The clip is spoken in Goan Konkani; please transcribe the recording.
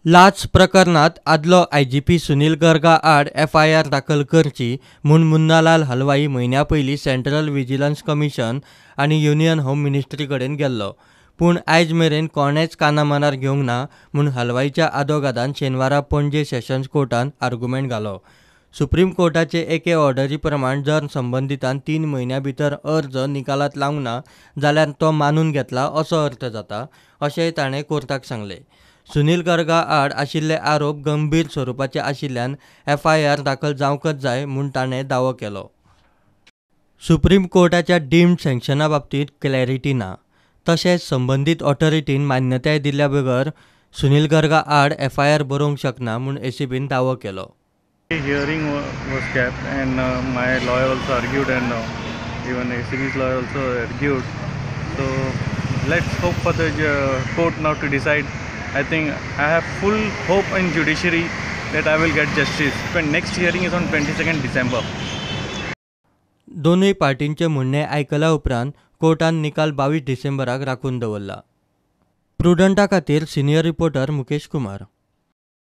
लाच प्रकरणांत आदलो आयजीपी सुनील गर्गा आड एफआयआर दाखल करची म्हूण मुन्नालाल हलवाई म्हयन्या पयलीं सेंट्रल विजिलन्स कमिशन आनी युनियन होम मिनिस्ट्री कडेन गेल्लो. पूण आयज मेरेन कोणेंच कानामनार घेवंक ना म्हूण हलवाईच्या आदोगादान शेनवारा पणजे सेशन्स कोर्टांत आर्गुमेंट घालो. सुप्रीम कोर्टाचे एके ऑर्डरी प्रमाण जर संबंदितान 3 म्हयन्यां भितर अर्ज निकालात लावंक ना जाल्यार तो मानून घेतला असो अर्थ जाता अशेंय ताणें कोर्टाक सांगलें. सुनील गर्गा आड आशिल्ले आरोप गंभीर स्वरुपाचे आशिल्ल्यान एफआयआर दाखल जावंकच जाय म्हूण ताणें दावो केलो. सुप्रीम कोर्टाच्या डीम्ड सँक्शना बाबतींत क्लॅरिटी ना. तशेंच संबंदीत ऑथॉरिटीन मान्यताय दिल्या बगर सुनील गर्गा आड एफआयआर बरोवंक शकना म्हूण एसीबीन दावो केलो. Hearing was kept and my lawyer also argued and even ACB's lawyer also argued. So let's hope for the court now to decide. I think I have full hope in judiciary that I will get justice. But next hearing is on 22nd December. दोनूय पार्टींचे म्हणणें आयकल्या उपरांत कोर्टान निकाल 22 डिसेंबराक राखून दवरला. प्रुडंटा खातीर सिनियर रिपोर्टर मुकेश कुमार.